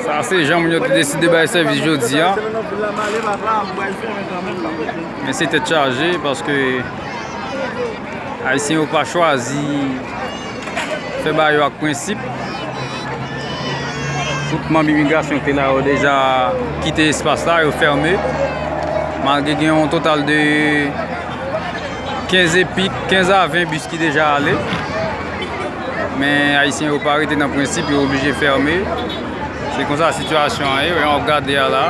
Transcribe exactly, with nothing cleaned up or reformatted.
Sa se jan moun yo te deside bay sèvis jodi a. Men se tèt chaje paske Ayisyen yo pa chwazi fè bagay yo ak prensip. Tout manm imigrasyon ki te la yo deja kite espas la, yo fèmen. Malgre gen yon total de kenz epi, kenz a ven bis ki deja ale. Men Ayisyen yo pa rete nan prensip, yo oblije fèmen. Se konsa sitiyasyon an ye, jan w ap gade a la.